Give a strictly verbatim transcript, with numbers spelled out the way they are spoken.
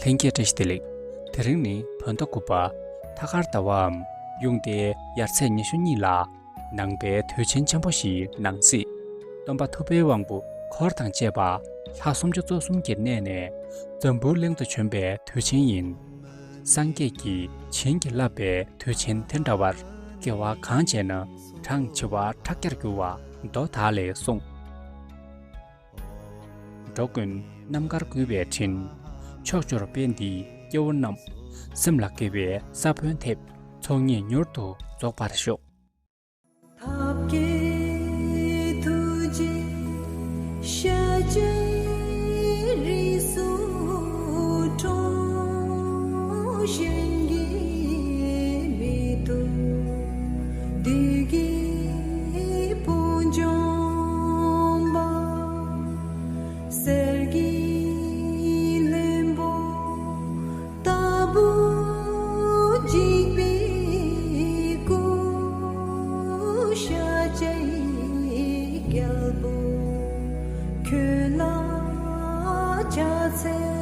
ལྷན་རྒྱས་བཀྲ་ཤིས་བདེ་ལེགས། དེ་རིང་ནི་བོད་ཟླ་དགུ་པ་ཐ་སྐར་ཟླ་བའམ་གཡུང་ཟླའི་ཡར་ཚེས་ཉི་ཤུ་གཉིས་ལ་ནང་པའི་དུས་ཆེན་ཆེན་པོ་ཞིག་ནང་གསེས། སྟོན་པ་ཐུབ་པའི་དབང་པོ་འཁོར་དང་བཅས་པ་ལྷ་སུམ་ཅུ་རྩ་གསུམ་གྱི་གནས་ནས་འཛམ་བུའི་གླིང་དུ་བྱོན་པའི་དུས་ཆེན་ཡིན། སངས་རྒྱས་ཀྱིས་བྱིན་གྱིས་བརླབས་པའི་དུས་ཆེན་དེ་འདྲ་བར་དགེ་བ་གང་བྱས་ན་གྲངས་བྱེ་བ་ཕྲག་བརྒྱར་འགྱུར་བ་མདོ་དག་ལས་གསུངས། འགྲོ་ཀུན་རྣམ་དཀར་གུས་པའི་དྲིན། ཕྱོགས་བཅུར་དཔལ་འདིའི་སྐྱེ་བོ་རྣམས། སེམས་ལ་དགེ་བའི་ས་བོན་ཐེབས། ཚོགས་གཉིས་མྱུར་དུ་རྫོགས་པར་ཤོག། ཐབས་མཁས་ཐུགས་རྗེ་ཤཱཀྱའི་རིགས་སུ་འཁྲུངས། གཞན་གྱིས་མི་ཐུབ་བདུད་ཀྱི་དཔུང་འཇོམས་པ། གསེར་གྱི་ལྷུན་པོ་ལྟ་བུ་འཇིགས་པའི་སྐུ། ཤཱཀྱའི་རྒྱལ་པོ་ཁྱོད་ལ་ཕྱག་འཚལ་